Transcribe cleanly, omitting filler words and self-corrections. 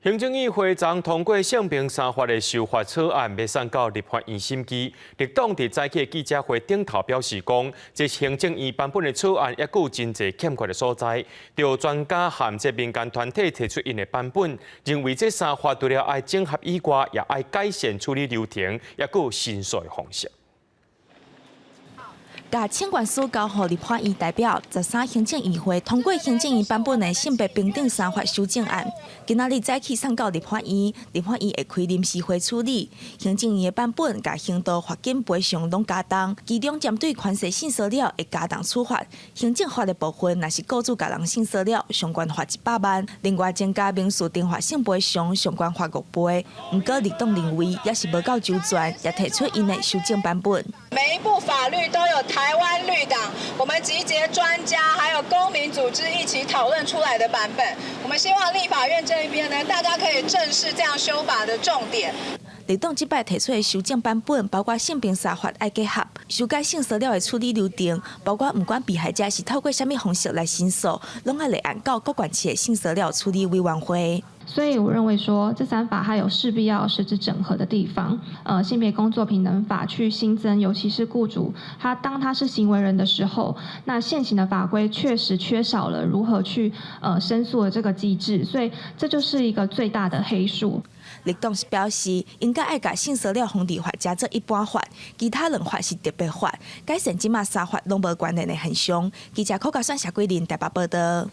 行政院會昨通過性平三法的修法草案，欲送到立法院審議。綠黨佇早起的記者會頂頭表示講，這行政院版本的草案猶閣有真濟欠缺的所在。著專家和這民間團體提出𪜶的版本，認為這三法除了愛整合以外，也愛改善處理流程，猶閣有申訴的方式。共請願書交予立法院代表，13行政院會通過行政院版本的性別平等三法修正案，今仔日早起送到立法院，立法院會開臨時會處理。行政院的版本共刑度罰金賠償攏加重，其中針對權勢性騷擾會加重處罰。行政法的部分，若是雇主共人性騷擾，上懸罰100萬；另外增加民事懲罰性賠償，上懸罰五倍。毋過綠黨認為猶是無夠周全，也提出𪜶的修正版本。每一部法律都有台灣綠黨，我們集結專家還有公民組織一起討論出來的版本。我們希望立法院這一邊呢，大家可以正視這樣修法的重點。綠黨這擺提出的修正版本，包括性平三法愛結合，修改性騷擾的處理流程，包括毋管被害者是透過啥物方式來申訴，攏愛立案到各縣市的性騷擾處理委員會。所以我認為說，這三法它有勢必要實質整合的地方。性別工作平等法去新增，尤其是雇主，他當他是行為人的時候，那現行的法規確實缺少了如何去申訴的這個機制，所以這就是一個最大的黑數。綠黨是表示，應該愛共性騷擾防治法加做一般法，其他兩法是特別法，改善這馬三法攏無關聯的現象。記者柯家選、謝桂林台北報道。